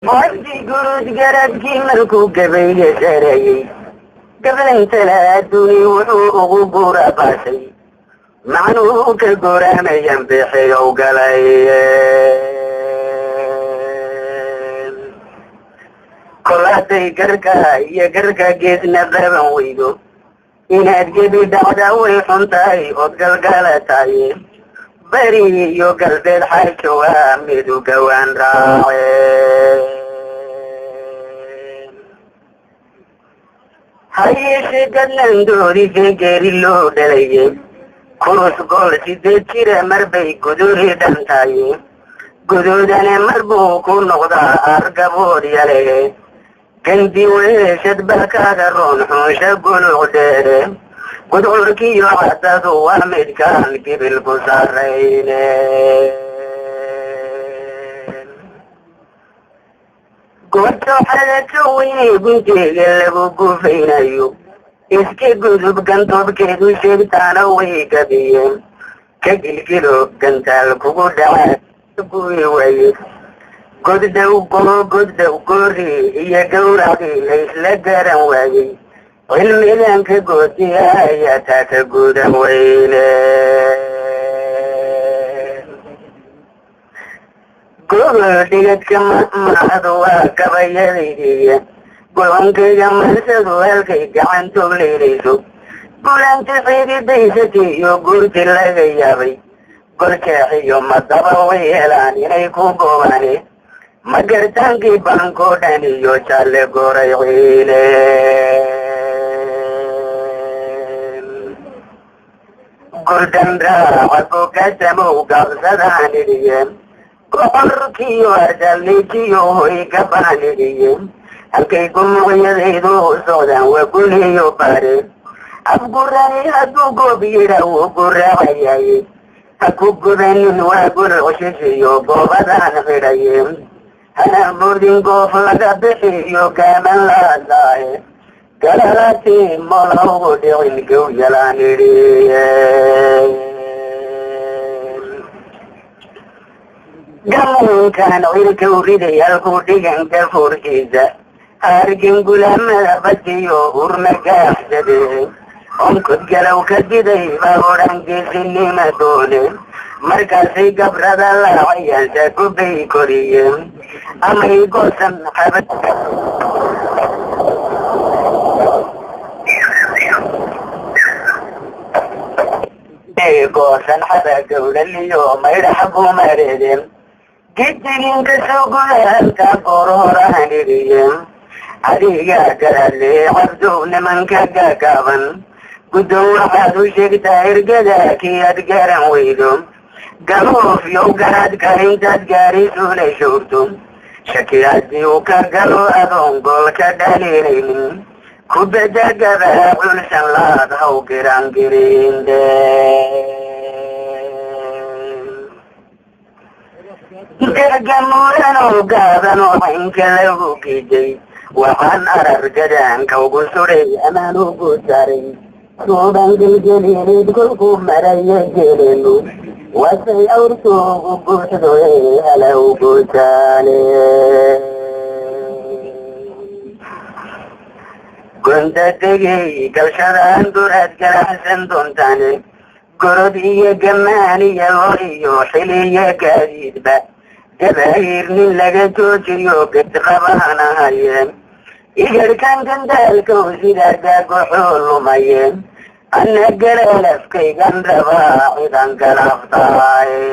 Cabdi Gurud garadkii markuu gabayga sarayey, gablayntala adduuni wuxuu ugu guurabaasay, macnuhu ka goraamayan bixiyow galay. Kol hadday garka iyo garka geesna qaban weydo, inaad gebi dhacda way xun tahay ood galgalataye. Beri iyo galbeed xaajowa midu gawaan raace. Hayeeshe gadlandoodise geeri loo dhalaye, kurus gool 8 jira marbay guduri dhantaye, guduudane mar buu ku noqdaa argabood yale. Gandi weeshad ba kaaga roon xunsha guluc dheere, gudcurkiyo cadadu waa midkaan gibil ku sarrayne. Goorto xadato weyne gunteega lagu gufaynayo, iska gudub gantoobkeedu sheegtaana way gabiyeen. Ka gilgilo gantaal kugu dhaca guwi waye, goddow goo goddow goori iyo gawracdii laysla garan waayey. Cilmiganka goodiya ayaa taa ka guudan weyne. Gogol dhigadka macadu waa gabayadaydiiya, go-aankayga mansadu halkay gacantoog leelayso, gulanta xididaysatiyo guurti laga yaabay. Goljeexiyo madaba way helaan inay ku goobaane, ma gartaankii baankoo dhan iyo jaalle goray ciile. Gurdan raaca bogadamow gaabsadaan idhiye, gocorkiyo ardalnijiyo hoy gabaan idhiye. Halkay gumuqyadaydu socdaan waa guliyo bare. Afgurani hadduu goob yidha wuu guraacayaye, ha ku gubanin waa guluc shishiyo goobadaan xidhaye. Hana moodin goof laga bixiyo gaaman laadaaye, galalati molawgu dhicin gowyalaan idhiye. Gamuunkan cirkow riday halkuu dhigan gafuurkiisa, hargin gulamada badiyo urmagaaxsade. Onkod galow ka diday baa odhan geesinima doone, markaasay gabrada laacayaan saagubay koriyeen amay goosan xabad goosan xaba gowlaliyo maydhax bumareedeen. Gidiginka soo guda halkaa goor horahan idhiye. Adiga garadle cabdow nimanka gaagaaban guddow, waxaad u sheegtaa ergada kii aad garan weydo. Galoof yow garaadka intaad gaarisuula shoogto, shaki haddii uu ka galo adoon gool ka dhalinaynin, kubadda gabaha culsan laad haw girangirinde. Gargamuuranoo gaaban oo caynka lagu gijay, waxaan arar gadaanka ugu suray amaan ugu saaray. Suuban gelgelineed kolkuu maraya gelenu, wasay awrtoogu buuxdo ee halow guutaale. Gonda degay galshadaan duraad galaxsan doontaane, gorod iyo gamaan iyo lo iyo xiliyo gaadiidba, gabaayir nin laga joojiyo ged qabaanahaye. Igarhkan gandaalkow sidaa gaagoxoo lumaye, anna galaalafkaygan rabaa cidan galaaftaaye.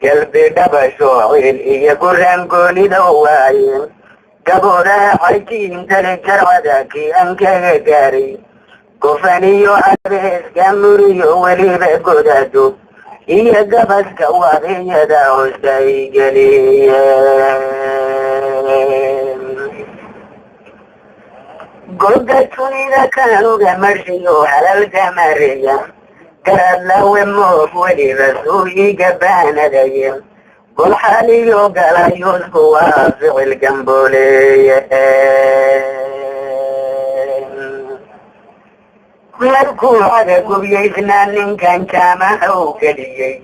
Galbi dhabasho ciil iyo guraan goonida waaye, gaboodaha xajiintale jarcada kii aan kaga gaaray. Gofaniyo abeeska muriyo weliba godaado iyo gabaska waabiyada hoosta ay geliyeen. Goga tunida kaanuga marshiyo halalka mareya, garaadlawe moof weliba suuyiga baanadaye. Golxaaliyo galayusku waa ficil gambooleeye. Markuu caga gubyaysnaa ninkan jaamaha u geliyey,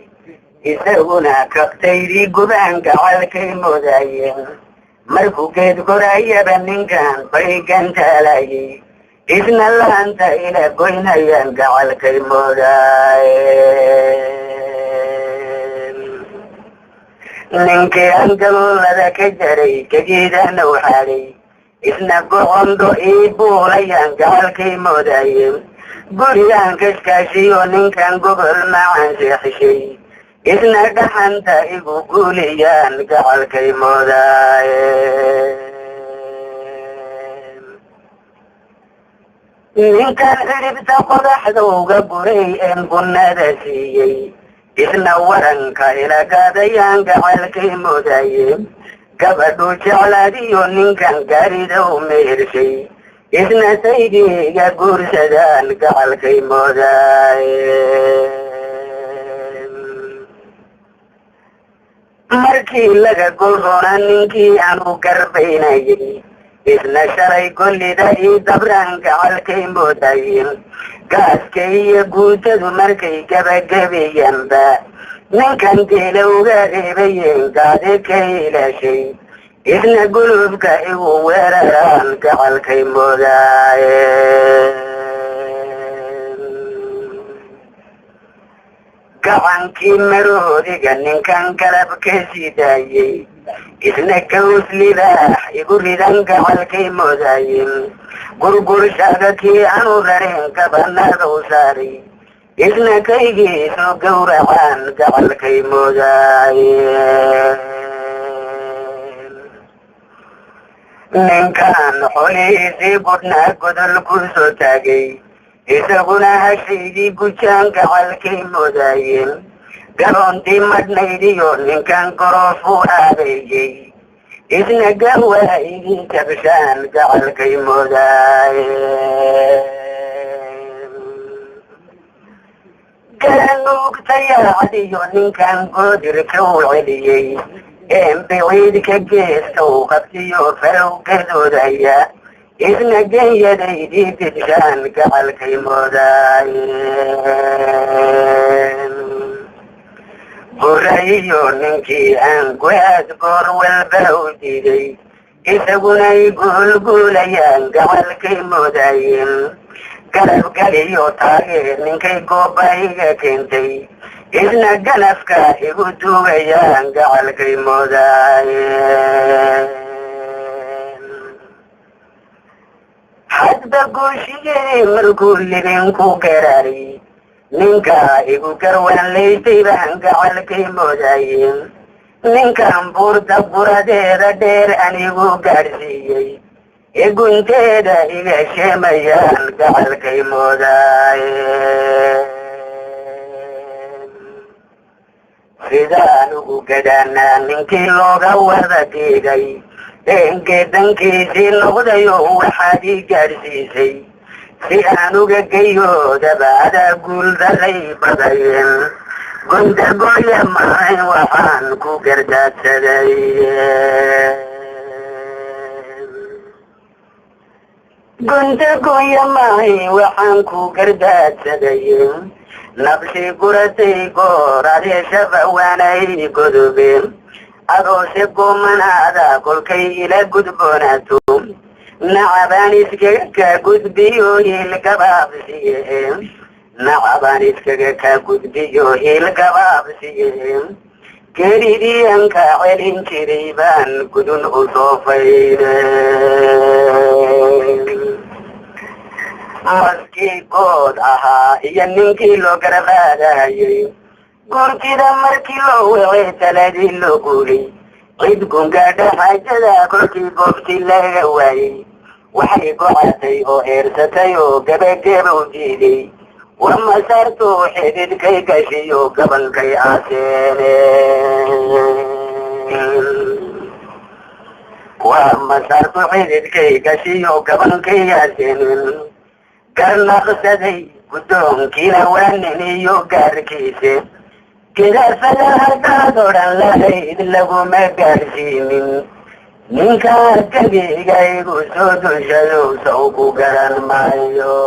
Isaguna kabtaydii gubaan gacalkay moodaayeen. Markuu geed korayaba ninkan bay gantaalayay, isna laanta ila goynayaan gacalkay moodaayeen. Ninkii aan galoolada ka jaray gagiidana u xaadhay, isna gocondo ii buulayaan gacalkay moodaayeen. Gurigaan kashkaashiyo ninkan gobol macan seexishay, isna dhaxanta igu guuliyaan gacalkay moodaayeen. Ninkan xidhibta qodaxda uga guray een gunnada siiyey, isna waranka ila gaadayaan gacalkay moodaayeen. Gabadhuu jeclaadiyo ninkan gaarida u mehershay, isna saygiiga guursadaan gacalkay moodaayeen. Markii laga golroona ninkii aanu garbaynayay, isna shalay gollida ii dabraan gacalkay moodaayeen. Gaaska iyo guutadu markay gabagabeeyaanba ninkan geela uga reebayeen gaadi ka ilaashay, isna gulubka igu weeraraan gacalkay moodaayeen. Gacankii maroodiga ninkan galab ka sii daayey, isna gaws libaax igu ridan gacalkay moodaayeen. Gurgurshaga kii aanu rarin gabanada u saaray, isna kaygii soo gowracaan gacalkay moodaayeen. Ninkan xolihiisii gudhnaa godol ku soo taagay, isaguna hashaydii gujaan gacalkay moodaayeen. Garoontii madhnaydiyo ninkan goroofu aabeeyey, isna gawaa idii jabshaan gacalkay moodaayeen. Garanuugtayaacdiyo ninkan goodirka u celiyey, een biciidka geeska u qabtiyo farow gadoodaya, isna genyadaydii didshaan gacalkay moodaayeen. Burayiyo ninkii aan guaad goor walba u diiday, isagunay guulguulayaan gacalkay moodaayeen. Garabgaliyo taageer ninkay gooba iga keentay, isna ganafka igu duugayaan gacalkay moodaayeen. Hadba guushigeedii markuu libinku gararay, ninkaa igu garwaan laystay baan gacalkay moodaayeen. Ninkan buurta buradeeda dheer anigu gaadhsiiyey, egunteeda iga sheemayaan gacalkay moodaayeen. Sidaan ugu gadaanaa ninkii looga wada diiday, eengeedankiisii noqdayo waxaad ii gaadhsiisay, si aan uga geyoodaba adaa guuldaray badayeen. Gundagooya mahayn waxaan ku gardaadsaday. Gundagooya mahayn waxaan ku gardaadsaday. Nabsi guratay goor adeeshaba waanay godobeen, adoose goomanaada kolkay ila gudboonaato, nacabaan iskaga kaa gudbiyo hiilgabaabsiye, nacabaan iskaga kaa gudbiyo hiilgabaabsiye. Geeridii aan kaa celin jiray baan gudun u soofayne. Maskii good ahaa iyo ninkii loo garbaadayay, gurtida markii loo wecay taladii loo guulay, cid gungaadha xaajada kolkii goobtii laga waayey, waxay gocatay oo eersatay oo gabagabow diiday. Wamasaartu xididkay gashiyo gabankay aaseene, waa masaartu xididkay gashiyo gabankay aaseenin. Garnaqsaday guddoonkiina waa nin iyo gaarkiise, gidaafada haddaad odhan lahayd laguma gaadhsiinin. Ninkaa gebiga igu soo dushadow saw ku garan maayo.